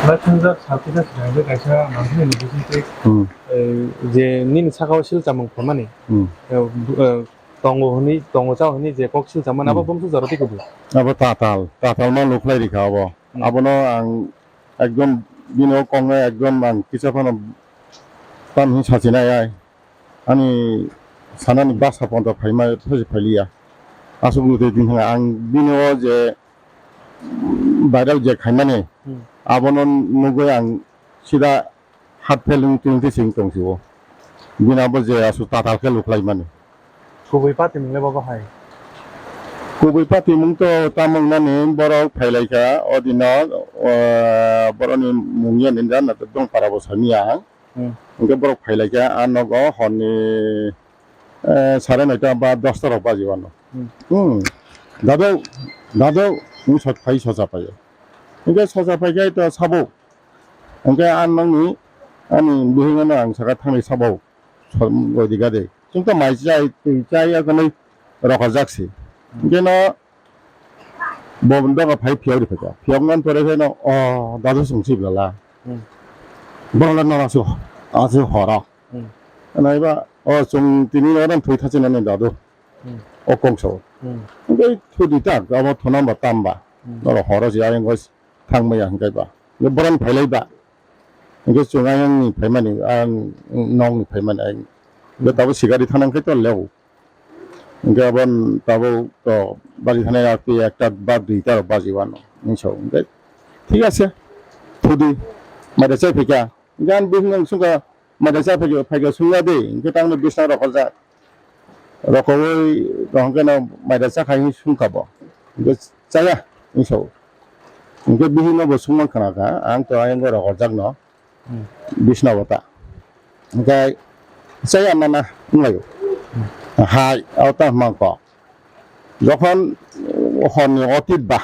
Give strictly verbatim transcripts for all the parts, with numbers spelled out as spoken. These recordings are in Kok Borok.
Lai thwngjak sal kisa swkang je kaisa manthani ni bisingtwi, Hmm. eh, je nini saka o sil chamung phaimani, Hmm. eh, bu-, eh, tongo hwnwi, tongo cha hwnwi je kok sil chamani, abo Hmm. bumsu jora twi kubui. Abo tatal, tatal ma nukhlai rikha abo. Hmm. Abono ang ekdom bini o kokno ekdom ang kisa phano tam hwnwi sachinai ai. Ani sanani basa ponto phaima, phaisi phailiya. Aswk nukhe tini ang bini o je viral je khaimani, Hmm. abono nugwi ang sida hat phel wng tong tong si o. Bini abo je aswk tatal khe luklaimani. Kubui patimung le bobo hai? Kubui patimung to tamo wngnani borok phailaikha o dino, o, borokni mung yani jana to dongpara bo samiya ang. Hmm. Hwnkhe borok phailaikha a nogo horni, eh, sare noita ba dosta rok baji wano. Hmm. Hmm. Dado, dado, wng sok phai sosa phaio. Hwnkhe sosa phaikhe to sabo. Hwnkhe a nokni, ani bihikno ang saka thangni sabo. Sor-, godi gade. Chwng to mai chai, twi chai ya kwnwi rokorjak se. Hwnkhe no bo doga phai phiyok ri phaikha. Phiyok man pore khe no, "O, dadu chwng si bwlala." Hmm. Borok le nang aswk, aswk horo. Hmm. Naiba, "O, chwng tini no thwi thachinani dadu." Hmm. O kok sao. Hmm. Hwnkhe thudi tak, abo thuna ba tam ba. Hmm. Norok horo se ayang thangmaya hwnkhe ba. Hwnkhe boron phailai ba. Hwnkhe chwng ayangni phaimani, ang nokni phaimani, ang hwnkhe tabuk sikari thana hwnkhe to leo. Hwnkhe abo tabuk to bari thana yakti ekta ba duita rok baji wano. Hwnkhe so, hwnkhe thik ase. Thudi, maida chai phaikha. Hwnkhe ang bihik no swngkha, maida chai phaikha, phaikha swngya de. Hwnkhe tangno bisna rok horjak. Rokowi rohorkhe no maida cha khai hwnwi swngkha bo. Hwnkhe chaya hwnwi sao. Hwnkhe bihikno bo swngmang khna kha, "Ang to ayang bo rohorjakno Hmm. bisna bo ta." Hwnkhe chaya nana wnglaio. Hmm. Hai, abo ta hwnmang kok. Jokhon horni otit ba,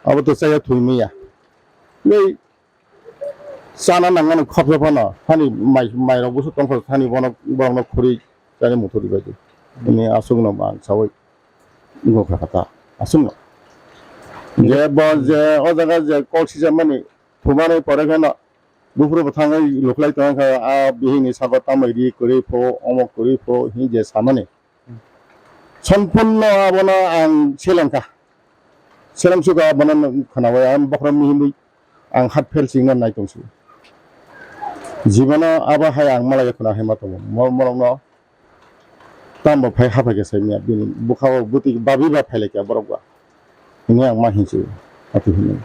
abo to chaya thwi manya. Tei chana nangmani khopsa phano, hani mai, mairok busu tongkha thani bono, borokno khuri chani muthuri bai di. Ini aswkno ang sawi wngkha kha ta, aswkno. Je bo je o jaga je kok sijamani, thumani pore kheno buphuru bwthangwi luklai tongkha, a bihikni sago tamai ri kwrwi pho, omo kwrwi pho, hi je samani. Sampunno abono ang selengkha. Seleng suka abono khnawi ang bokhorok mihimwi ang hat phel singna nai tongsi. Jibono abo hai ang malai khna hai ma tongo. Mo-, morokno tambo phai haphai khe saimya bini bwkhao bwtwi babi ba phailai kha borok ba. Hwnwi ang ma hinsi. Ati hwnwi.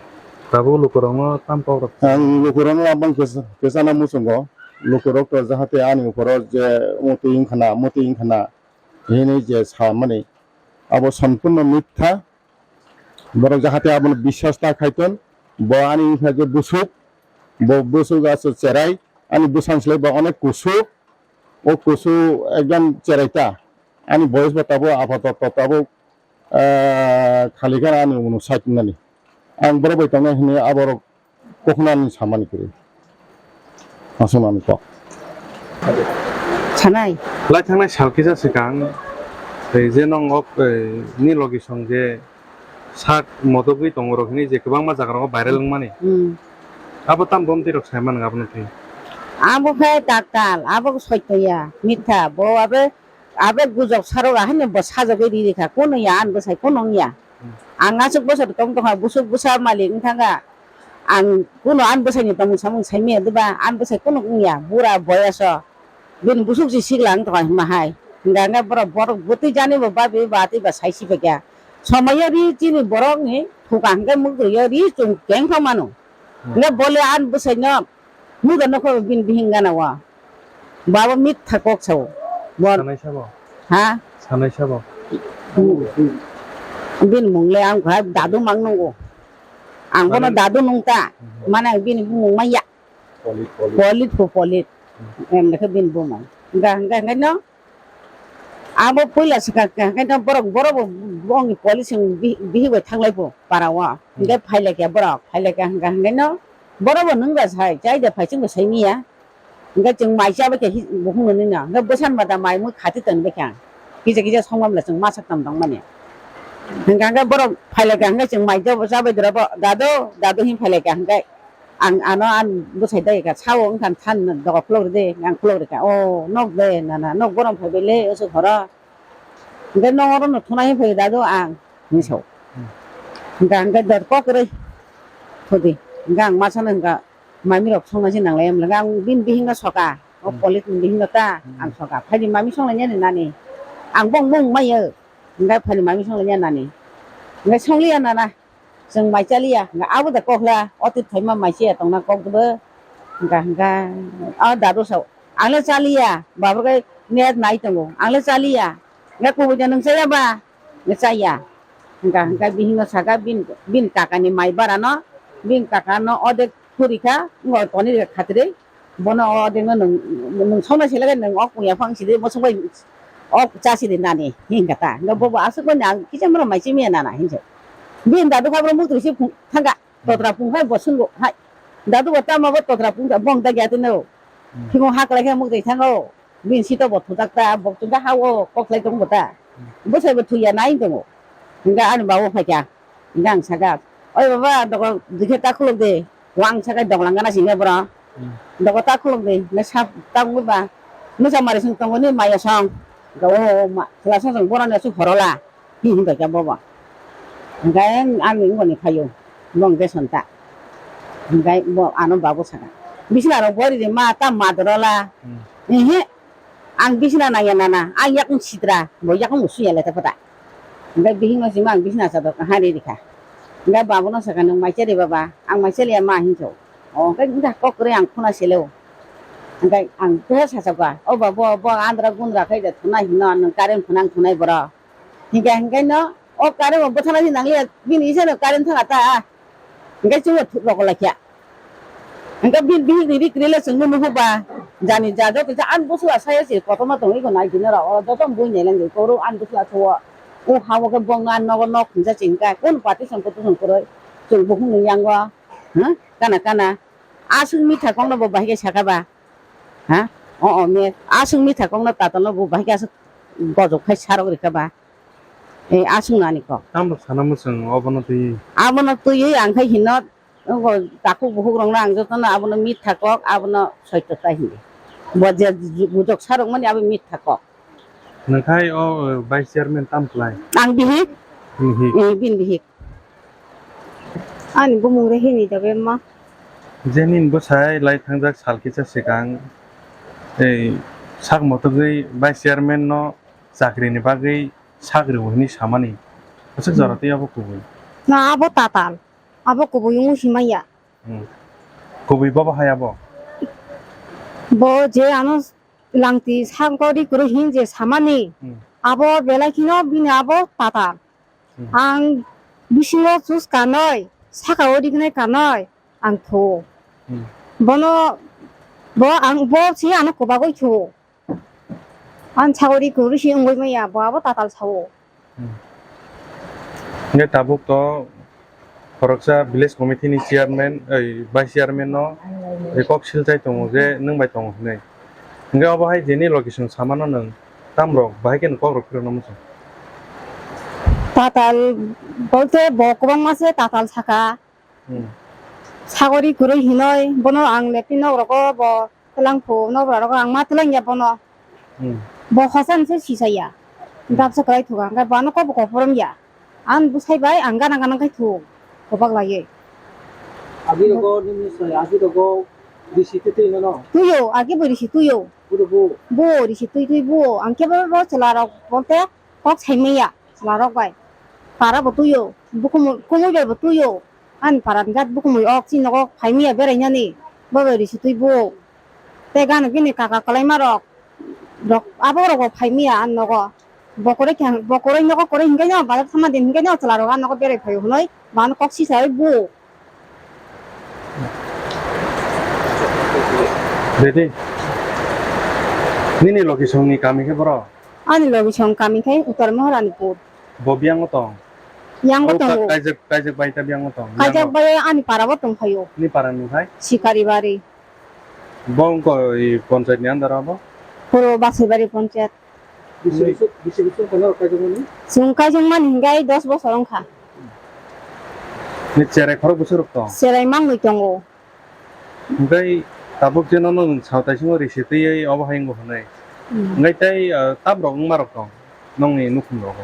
Tabuk lukurokno tam kok rok. Ang lukurokno abang kesa, kesana muchungo. Lukurok to jahate ani ukoro je mutwi wngkhana, mutwi wngkhana. Hini je samani abo sampunno mitha. Borok jahate abono biswas ta khaiton. Bo ani wngkha je busuk, bo busuk aswk cherai, ani bwsang slai bo onek kusuk, o kusu ekdam cherai ta. Ani boyes bo tabuk apatot tabuk, ah, khali khe ani uno sait nani. Ang borok bai tongnai hwnwi aborok koknani samani kwrwi. Aswk nani kok. Sanai. Lai thangnai sal kisa swkang, tei je nwng ok, eh, ni logi song je sak motogwi tongo rok hwnwi je kwbangma jaga rogo viral wngmani. Hmm. Abo tam bomtwi rok sai mano abono twi. Abo khe taktal, abo soitoya, mitha, bo abo Abe gujok sarok ahai no bo sajagwi ri rikha, kunu ya ani bwsai kunu wngya. Hmm. Ang aswk bwsai tong tongkha, busuk bwsa malik wngthangkha. Ang kunu ani bwsai ni tongmung samung saimaya diba, ani bwsai kunu wngya, bura boyas o. Bini busuk si sikla wngtongkha hima hai. Hingkha hingkhe borok, borok bwtwi jani bo babi ba twi ba saisi phaikha. Somoyo ri chini borok ni thuka hingkhe mukdri yo ri chwng kengkha mano. Hmm. Hingkhe bole ani bwsai no Muda nokho bini bihing gana wa. Baba mitha kok sao. Bon. Sanai sabo? Ha? Sanai sabo? Bini mung le ang kha dadu mang nungo. Ang kono Mane dadu nung ta. Mhm. Mane ang bini bumung ma ya. Polit, polit. Polit po polit. Mhm. Em lekhe bini bumung. Ga, ga, ga no. Abo puila swkang khe, hwnkhe no borok, borok bo bongni police ni bi-, bihik bai thanglai bo para o. Hmm. Hwnkhe phai lai kha borok, phai lai kha hwnkha hwnkhe no borok bo nung da sai, chai da phai chwng bo sai miya. Hwnkhe chwng mai chabai khe hi-, bo hwnwi no, hwnkhe bwsan mada mai mui khati tong bai kha. Kisa kisa song mamla chwng masa tong tong mani. Hwnkha hwnkhe borok phai lai kha hwnkhe chwng mai chabai dura bo, "Dadu, dadu," hin phai lai kha hwnkhe. Ang ano ang bwsai dai ka sao wngkha than doga khulok ride, ang khulok rika. O nok de nana, nok borom phai bai le oso horo. Hingke nong oro no thuna hin phai dadu ang hinso. Hingka hingke dor kok roi thudi. Hingke ang masa no hingka mami rok songna si nanglai am ang bini bihik no soka. O polit ni bihik no ta ang soka. Phaidi mami songlai nani nani. Ang bong bong mai o. Hingke phaidi mami songlai nani. Hingke songliya nana. Chwng mai chaliya, hwnkhe abo da kokla, o twi phaima mai se tongna kok bo, hwnkha hwnkha, o dadu sao, ang le chaliya, baba khe net nai tongo, ang le chaliya, hwnkhe kubui da nwng chaya ba, hwnkhe chaya, hwnkha hwnkha bihikno saka, bini, bini kakani mai bara no, bini kaka no odek khuri kha, wngkha toni rwkha khatirwi. Bono o dengno nwng, nwng songna selekhe nwng o puya phang sidi, bosong bai o cha sidi nani, hingka ta. Nga bobo aswk bai nang kisa mano mai chimiya nana hinse. Bini dadu kha bro muktwi se phung thangka, totra phung khai bo sungo hai. Dadu bo tamo bo totra phung kha bong dagya tino. Thimo haklai khe muktwi thango. Bini sito bo thutak ta, bok chungkha ha o kok khlai tong bo ta. Bwsai bo thuya nai tongo. Hingka ani babu phaikha. Hingke ang saka, "Oi baba, doko dikhe ta khuluk de." Wang saka dok langkana singke boro. Doko ta khuluk de, ne sap ta wngwi ba. Nusa mari song tongo ni maya song. Hingke o ma, chwla song song boroni aswk horola. Hi himbai khe bobo. Hingke ang ani wngoni phaio. Bong ke sonta. Hingke bo ano babu saka. Bisna rok bori de ma ta madorola. Ehe. Ang bisna nangya nana, ang yakung sitra, bo yakung bo suya le ta pata. Hingke bihik no sima ang bisna chador kaham ri rikha. Hingke babu no saka nwng mai chari baba, ang mai chaliya ma hinso. O hingke wngkha kok kwrwi ang khuna sele o. Hingke ang khe sacha kha, o ba bo, bo andra gundra khai de thuna hino nwng current phunang thunai boro. Hingke hingke no o current bo bwthana si nangliya bini isa no current thana ta. Hingke chwng rokolaikha. Hingke bini bihik ni ri kwrwi le chwngno nuhuk ba. Jani ja joto ja ani bwsla saya se kotorma tongwi ko nai dinero o joto bui nai lang koro ani bwsla so o ha o khe bongno nogo nok hinsa se hingka kon party song kotor song kwrwi chwng bukhuk ni yango. Ha kana kana aswk mitha kokno bo bahai khe saka ba. Ha o o me aswk mitha kokno tatalno bo bahai khe aswk gojok khai sarok rikha ba. E aswk nani kok. Tamo sana mwchwng obono twi. Abono twiwi ang khai hino. Nogo takhuk bukhuk rokno ang jotono abono mitha kok, abono soito ta hini. Bo je bujok sarok mani abo mitha kok. Nangkhai o, eh, vice chairman tam klai? Ang bihik. Bihik. Eh, bin bihik. Ani bumung re hini da be ma. Jenin bwsai lai thangjak sal kisa swkang, ei sak motogwi vice chairman no chakri ni bagwi sak rw hini samani. Aswk jora tei abo kubui. Na abo tatal. Abo kubui wngwi si manya. Hmm. Kubui bobo hai abo? Bo je ano langti sakori kwrwi hin je samani, hmm, abo belai kheno bini abo tatal. Hmm. Ang bisingo chus kanoi, saka o rignai kanoi, ang thuo. Hmm. Bono, bo ang, bo se ano kwbagwi thuo. Ang sagori kwrwi se wngwi maya, bo abo tatal sao. Hmm. Hingke tabuk to khoroksa village committee ni chairman, oi, vice chairman no, eh, kok silchai tongo je nwng bai tongo hinwi. Hingke obo hai jeni location samano nwng tamrok bahai khe nwng kok rok phirokno muchung? Tatal bolte bo kwbangma se tatal saka. Hmm. Sagori kwrwi hinoi bono ang lepni nok rogo bo twlang phu nok rogo ang ma twlang ya bono. Hmm. Bo hosan se sisa ya. Hmm. Dapsa kwlai thuga hwnkhe bo ano kok bo kok phorom ya. Ang bwsai bai ang gana gana khai thu. Kobak laiwi. Agi rogo nini sai agi rogo risi twi twi no no. Tuyo agi bo risi tuyo. Bo bo. Bo risi twi twi bo ang khe bo bo chwla rok bolte kok sai maya. Chwlarok bai para bo tuio, bukumui, kumui bai bo tuio. Ani para ni jat bukumui ok chini nogo phaimya berainani, bo bai risi twi bo. Tei gana bini kaka kwlaima rok, rok abo rok bo phaimya ani nogo. Bo kwrwi khe, bo kwrwi nogo kwrwi hinkheno bazar thangma din hinkheno chwlarok ani nogo berai phaio hwnwi bo ano kok sisai bo. Ready? Nini location ni kami khe boro? Ani logi song kami khai Uttar Maharanipur. Bo biyango tong? Yango tongo. Kaijak, kaijak bai ta biyango tong? Kaijak bai ani para bo tong phaio. Ni para ni khai? Sikari bari. Bo wngkha i panchayat ni under abo? Puro Basaibari panchayat. Bisi bisi, bisi bisi wngkha norok kaijak mani? Chwng kaijak mani hingkai dos bosor wngkha. Ni cherai khorok bwswk rok tong? Cherai mangwi tongo. Hwnkhe tabuk je nono nwng sao taisingo risi twiwi obo hai wngo hwnwi. Hmm. Hwnkhe tei, ah, tabrok wngmarok tong nongni nukhungrogo?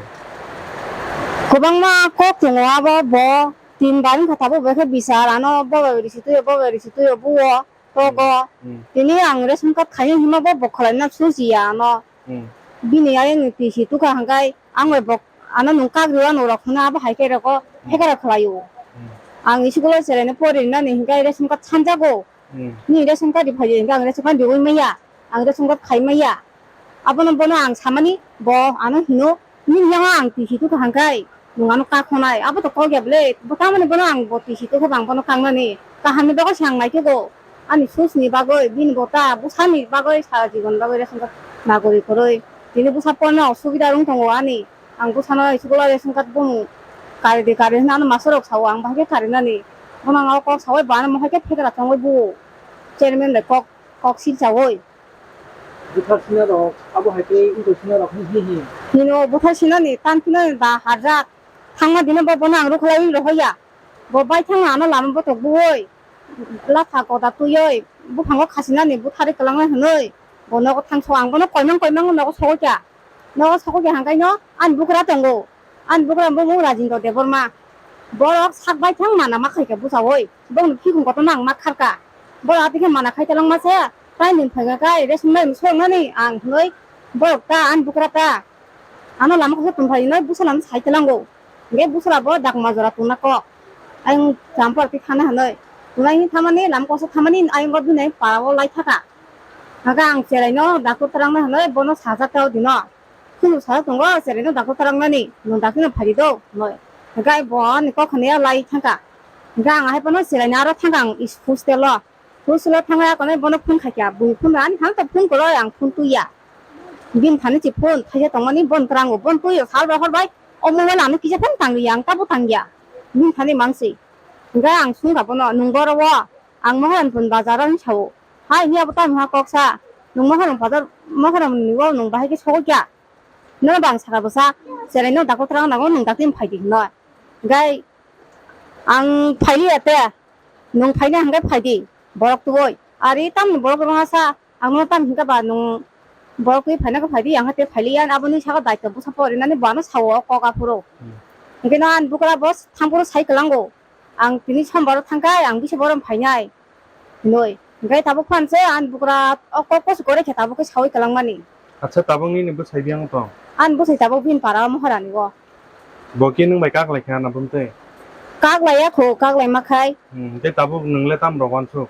Kwbangma kok tongo abo bo tin bar wngkha tabuk bai khe bichar ano bo bai risi twiwi bo bai risi twiwi buo togo. Hmm. Tini ang ration card khaina hima bo bo khwlaina sujiya ano. Hmm. Bini ayang ni twi si tukha hwnkhe ang bai bo ano nwng kagri o nwng rok hwnwi abo hai khe rego Hmm. phekara khlaio. Hmm. Ang school o cheraino pori rinani hwnkhe ration card sanjago. Hmm. Nini ration card ri phai di, hwnkhe ang ration card riwi maya, ang ration card khai maya. Abono bono ang samani, bo ano hino, nini yango ang twi si tukha hwnkhe, nwng ano kakhonai, abo to kok ya bwle, bo tamoni bono ang bo twi si tukha bang bono kangnani, kahamni bagwi se ang naithogo, ani susni bagwi, bini bo ta bwsani bagwi, sara jibon bagwi ration card nagori kwrwi, tini bwsa porna osubida wng tongo ani, ang bwsano school o ration card bumung kari di kari hwnwi ano master rok sao, ang bahai khe karinani, bono ang o kok saui bo ano mohai khe phekra chongwi buo chairman bai kok. Kok silchaui. Buthar sinarok, abo hai khe wngtoi sinarok hi hi hi? Hino buthar sinani, tan sinani da harjak. Thangma dino bo bono ang rukhlaiwi rohoya. Bo bai thangma ano lama botok buoi. Latha koda twiwi, buphango khasinani butharwi kwlangnai hwnwi. Bo nogo thangso ang bono koimang koimang nogo sogoi kha. Nogo sogoi kha hangkaino ani bukra tongo. Ani bukra bumung Rajendra Debbarma. Borok sak bai thang mana ma khaikha bwsao oi. Bongni phikung kotorma ang ma kharka. Borok atwi khe mana khai talangma se. Tai nwng phaikha kai ration bai swrwngnani ang hwnwi borok ta ani bukra ta. Ano lama kasa tongphai hwnwi bwsala no sai talango. Hwnkhe bwsala bo dakma jora tongna kok. Ayang champor twi thana hwnwi. Tongnai hwnwi thamani lama kosa thamani ayang o bini para o lai thaka. Hwnkhe ang cheraino doctor twrangna hwnwi bono sajak ta o dino. Phunuk sajak tongo, cheraino doctor twrangnani, nwng doctor no phai di do, hwnwi. Hwnkhe bo ani kok hwnwi lai thangkha. Hwnkhe ang ahai phano cheraino aro thangkha ang is-, hostel o. Hostel o thangwi akonwi bono phone khaikha, bui phone ani phano to phone kwrwi ang phone twiya. Bini thani se phone thaisa tongmani bon kwrango, bon twio sal bai hor bai, o mobile ano kisa phano tangriya, ang tabo tangya. Bini thani mangsi. Hwnkhe ang swngkha bono, nwng boro o, ang Maharani phone bazar o hinwi sao. Hai, hwnwi abo tamo ha kok sa. Nwng Maharani bazar, Maharani o nwng bahai khe sogwi kha. Nono bang saka bwsa, cheraino daktor twrang nango, nwng dakti phai di hwnwi. Gai ang phailiya te, nwng phaina hwnkhe phai di. Borok tubui. Ari tamni borok rwngsa, ang no tam hwnkha ba nwng borok twi phaina khe phai di, ang hate phailiya, aboni saka daityo bwsa porinani bo ano sao kok aphuru. Hmm. Hwnkhe no ani bukra bo thangphuru sai kwlango. Ang tini sombaro thangkhai, ang bisa borom phainai. Hinoi. Hwnkhe tabuk phan se ani bukra o kok posu kore khe tabuk khe saui kwlangmani. Acha, tabuk nini bwsai biyang tong? Ani bwsai tabuk bini para o Maharani o. Bo khe nwng bai kaklai kha na bumtwi? Kaklai ya kho, kaklai ma khai. Hmm, tei tabuk nwng le tam rok wansuk?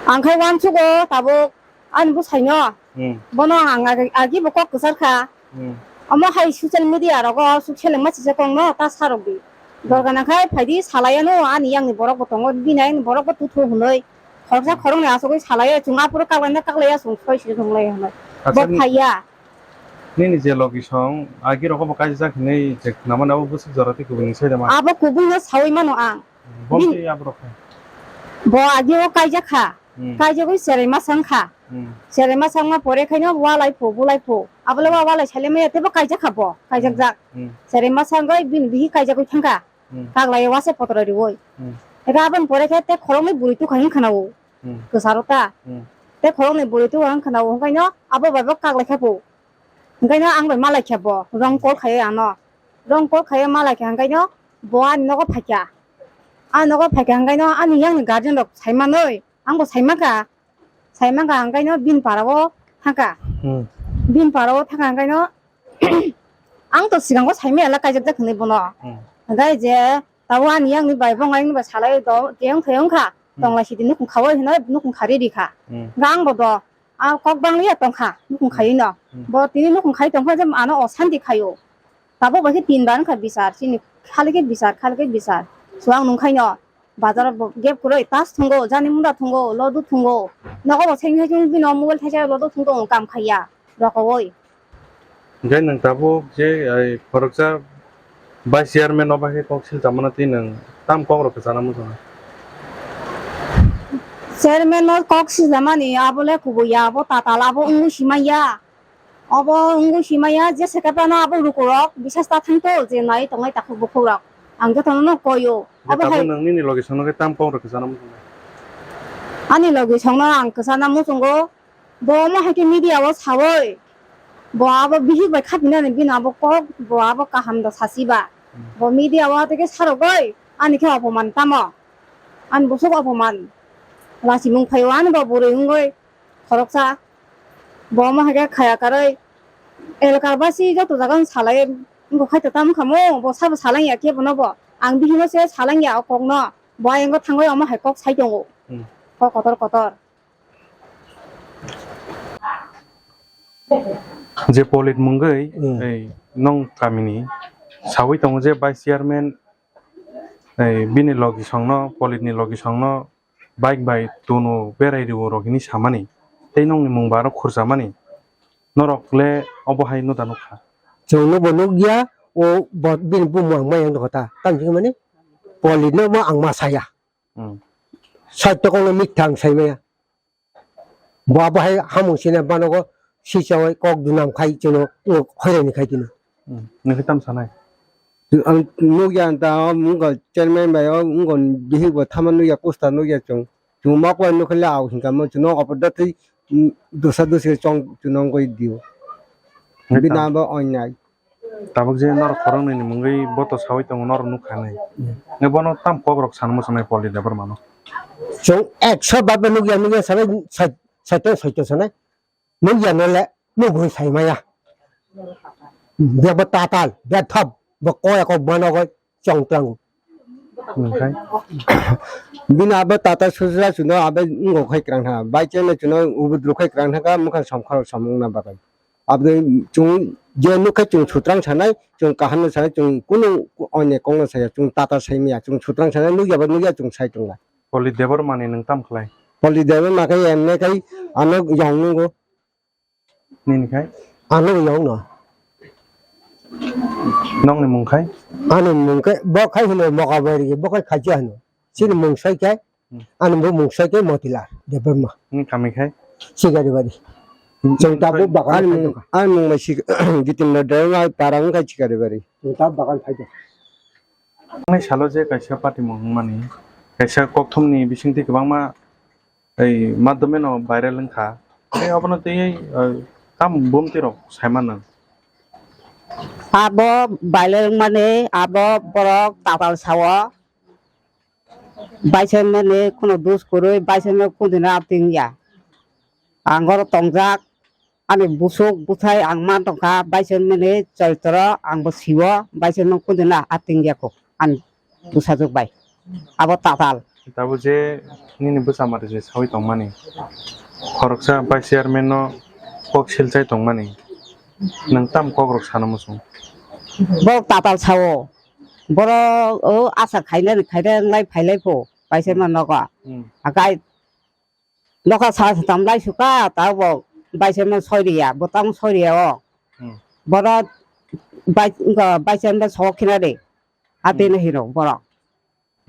Ang khai wansuk o tabuk. Ani bwsai no. Hmm. Bono ang agi, agi bo kok kwchar kha. Hmm. Omo hai social media rogo aswk seleng ma sijak kong no ta sa rok di. Hmm. Dorga nang khai phai di salai ano ani yang ni borok bo tongo bini ayang ni borok bo tuthu hwnwi. Khoroksa khoroknwi asugwi salai o chwng aphuru kaklai na kaklai ya chwng soi sijak tonglai hwnwi. Acha, bo phai ya. Nini je logi song agi rogo bo kaijak hinwi je khwnamani abo bwswk jora tei kubuni sai da ma? Abo kubui no saui mano ang. Bo Bin- tei aborok hai. Bo agi o kaijak kha. Hmm. Kaijagwi cherai masa wngkha. Hmm. Cherai masa wngma pore khaino walai pho, bulai pho. Abole wa walai saile maya tebo kaijak kha bo, kaijak jak. Hmm. Cherai masa wngwi bini bihi kaijagwi thangkha. Hmm. Kaglai wase potro riwi. Hmm. Ega aboni pore khe te khoroknwi bwrwi tukha wngkha na o. Hmm. Kwcharo ta. Hmm. Te khoroknwi bwrwi tukha wngkha na o, hwnkhaino abo bai bo kaglai kha pho. Hwnkhaino ang bai malai kha bo, wrong call khai ano. Wrong call khai malai kha hwnkhaino bo ani nogo phaikha. Ani nogo phaikha hwnkhaino ani yang ni guardian rok saimanwi, ang bo saimankha. Saimankha hwnkhaino bini para o thangkha. Hmm. Bini para o thangkha hwnkhaino ang to sikango saimaya la kaijak jak hinwi bono. Hmm. Hwnkhe je tabuk ani yang ni bai bo wng ayang ni bai salai do je wng thai wngkha. Hmm. Tonglai sidi nukhung khaui hinwi nukhung khari rikha. Hmm. Hwnkhe ang bo do. A kok bang ya tongkha, nukhung khai no. Hmm. Bo tini nukhung khai tongkha je ano osanti khaio. Tabuk bai khe tin bar wngkha bichar, chini khali khe bichar, khali khe bichar. So ang nung khaino bazar o bo gap kwrwi tas thwngo, jani munda thwngo, lodu thwngo. Nogo bo seng hai bino mobile thaisa lodu thwngo, kam khaiya, rokoui. Hwnkhe nwng tabuk je, ai, khoroksa vice chairman no bahai kok silchamano tei nwng tam kok rok kwchana muchungo? Chairman no kok silchamani abo le kubui ya, abo tatal abo wngwi simanya. Obo wngwi simanya, jesa khe phano abo lukurok bisas ta thangto je nai tongnai takhuk bukhukrok. Ang jotono no koio. Abo hai nwng nini logi sono khe tam kok rok kwchana muchungo? Ani logi songno ang kwchana muchungo, bo omo hai khe media o sawi, bo abo bihik bai khapinani bini abo kok, bo abo kaham da sasi ba. Bo media o tei khe sarogoi, ani khe opoman tamo, ani bwswk opoman lachimung phaio, ani bo bwrwi wngoi khoroksa, bo omo hai khe khaya karwi elakar basi joto jaga wng salai, wngkha khai to tamo khamu, bo sabo salangya khe bono bo, ang bihikno se salangya o kokno, bo ayang o thangoi omo hai kok sai tongo, Hmm. kok kotor kotor. Je Polit mungwi, Hmm. ei, nong kamini sawi tongo je vice chairman, ei, bini logi songno, Politni logi songno bike bai tunu berai rwo rok hini samani. Tei nongni mung ba aro khurjamani. Norok le obo hai nuda nukha. Chwngno bo nukya, o bo bini bumung ang maya nukha ta. Tamo hwnmani Politno bo ang ma saya. Hmm. Sat tokongno mikthang sai maya. Bo abo hai hamung sina banogo sichawi kok dunam khai chwngno wng hoirani khai tini. Hmm. Nokhe tam sanai? Ang nukya ta o wngkha chairman bai o wngkha bihik bo thama nukya poster nukya chwng. Chwng mokol nukha le au hinkha mo chwngno opor da twi, hmm, dosa dosi chong chwngno wngwi dio. Nokhe Bini tam- abo onnai. Tabuk je norok khoroknwi ni mungwi boto sawi tongo, norok nukha nai. Hmm. Nge bono tam kok rok sana muchungnai Polit Debbarma no. Chwng ekso babe nukya nukya sanai, sai-, saito saito sanai. Nukya no le nugwi sai maya. Bebo tatal, bethap, bo koya kok mano goi chong tlango. Nokhe? Bini abo tata sujra chuno abo wngkha khai kwrang tha. Bai chene chuno ubudruk khai kwrang tha ka mukha somkhar somung na bagwi. Aboni chwng je nukha chwng sutrang sanai, chwng kaham no sanai, chwng kunu onne kok no saya, chwng tata sai maya, chwng sutrang sanai, nukya ba nukya chwng sai tongla. Polit Debbarma ni nwng tam khlai? Polit Debbarma khe M N A khai ano yong nungo. Nini khai? Ano yong no. Nokni mung khai? Ani mung khe bo khai hino Mokabairi, bo khai Khachi hino. Chini mung sai khe, Hmm. ani bo mung sai khe Motilal Debbarma. Nini kami khai? Sikaribari. Hmm. Chwng tabuk bagan Ani khai mung, tongkha. Ani mung bai sik-, Jitendra Debbarma para wng khai Sikaribari. Chwng tabuk bagan khai tongkha. Nai salo je kaisa party mung wngmani, kaisa kokthumni bisingtwi kwbangma ei madhyameno viral wngkha. Tei obono twiwi, eh, tam bumtwi rok saimano. Abo viral wngmani abo borok tatal sao. Baisaimani kuno dus kwrwi, baisaimani kundina apting ya. Ang oro tongjak, ani busuk buthai ang man tongkha, baisaimani choitro ang bo sio, baisaimani kundina apting ya kho. Ani bwsajwk bai. Abo tatal. Tabuk je nini bwchamari je sawi tongmani, khoroksa vice chairman no kok silchai tongmani, nwng tam kok rok sana muchung? Borok tatal sao. Borok o asa khainani khaina wnglai phailai pho vice chairman nogo. Hmm. Hakai nokha sa tam lai suka, ta bo vice chairman soi riya, bo tamo soi riya o. Hmm. Borok bai-, wngkha vice chairman sok khina de. Atwi Hmm. no hino borok.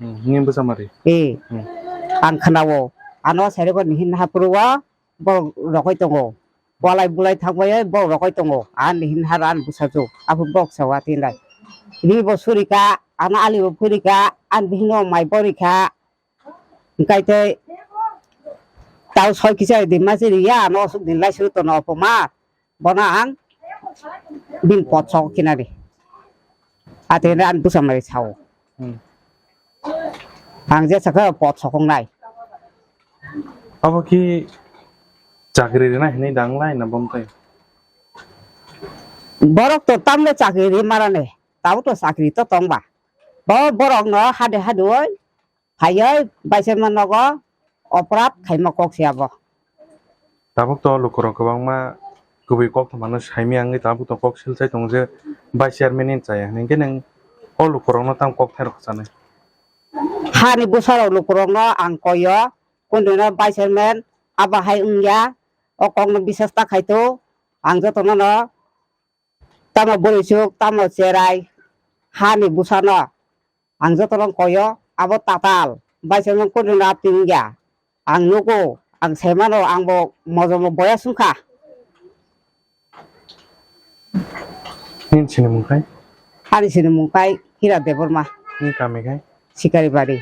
Hmm, nini bwchamari? Eh. Hmm. Ang khwnao. Ano sairokni hin hapro o borok rokoi tongo. Walai bulai thangbai borok rokoi tongo. Ani hin har an bwsajwk. Aphuru borok sawa tinlai. Ri bo surika, ano ali bo phurika, an bihino mai borika. Hingkai tei tau soi kisa di masi riya, ano aswk din lai suru tono opoma. Bono ang bini pot sok khinani. Atene ang bwsa mai sao. Hmm. Ang je sakha pot sokong nai. Abo ki chakri rina hinui dang lai na bom tai? Borok to tamle chakri ri marane. Tabo to chakri to tong ba. Bo borok no hade hade oi. Phaiwi vice chairman nogo oporad khaima kok se abo. Tabuk to lukurok kwbangma kubui kok thumano saimya wngwi tabuk to kok silchai tongo je vice chairman ni chaya hwnwi. Hwnkhe nwng o lukurokno tamo kok thairok kwchanai? Hani bwsarok lukurokno ang koio, kundwino vice chairman abo hai wngya, o kokno biswas ta khaito, ang jotono no tamo bwrwichuk, tamo cherai, hani bwsano ang jotono koyo, abo tatal, bai se mung kudrino apni wngya. Ang nugo, ang saimano, ang bo mojomo boya sungkha. Nini sinimung khai? Ani sinimung khai Hira Debbarma. Nini kami khai? Sikaribari.